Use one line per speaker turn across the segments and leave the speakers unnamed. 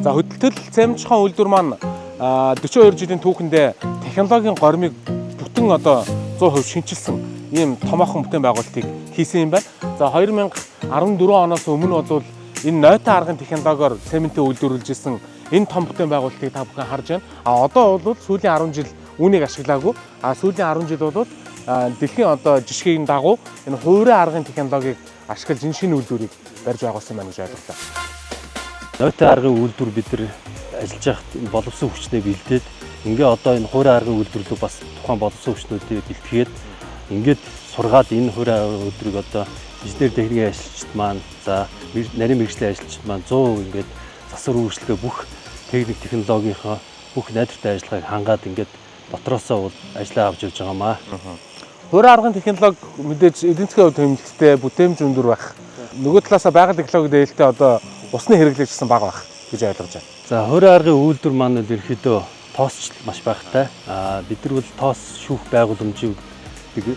За, Хөдөлтөл цементчухай үйлдвэр маань 42 жилийн түүхэндээ технологийн гормыг бүтэн одоо 100% шинэчилсэн ийм томоохон бүтээн байгуулалтыг хийсэн юм байна. За, 2014 оноос өмнө бол энэ нойтон аргын технологиор цементээ үйлдвэрлэж исэн энэ том бүтээн байгуулалтыг та бүхэн харж байна. А одоо бол сүүлийн 10 жил үүнийг ашиглаагүй. А сүүлийн 10 жил бол дэлхийн одоо жишгийн дагуу энэ хувираа аргын технологиг ашиглаж энэ шинэ үйлдвэрийг барьж байгуулсан байна гэж ойлголоо.
Нойтон аргын үйлдвэр бид нар ажиллаж байхад энэ боловсон хүчнээ бэлдээд, ингээ одоо энэ хувираа аргын үйлдвэрлэлийг бас тухайн боловсон хүчнүүдийг бэлтгээд, ингээд сургаад, энэ хувираа аргын үйлдвэрийг одоо инженер техникийн ажилчид маань, за, нарийн мэргэжлийн ажилчид маань 100% ингээд засвар үйлчилгээ, бүх техник технологийнхоо бүх найдвартай ажиллагааг хангаад, ингээд дотроосоо бол ажлаа авч явж байгаа маа.
Хувираа аргын технологи мэдээж эдийн засгийн хувьд хэмнэлттэй, бүтээмж өндөр байх. Нөгөө талаасаа байгаль экологи дэвэлтэй, одоо усны хэрэглээ гэсэн бага байх гэж ойлгож байна.
За, хувираа аргын үйлдвэр маань бол ерөнхийдөө тоосчлол маш багатай. Бид нар бол тоос шүүх байгууламжийг 2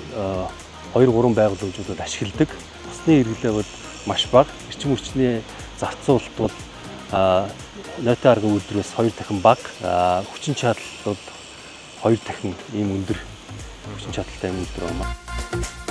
3 байгууламжуудад ашигладаг. Усны хэрэглээ бол маш бага. Эрчим хүчний зарцуулалт бол нойтон аргын үйлдвэрээс 2 дахин бага. Хүчин чадал бол 2 дахин ийм өндөр хүчин чадалтай юм үйлдвэр байна.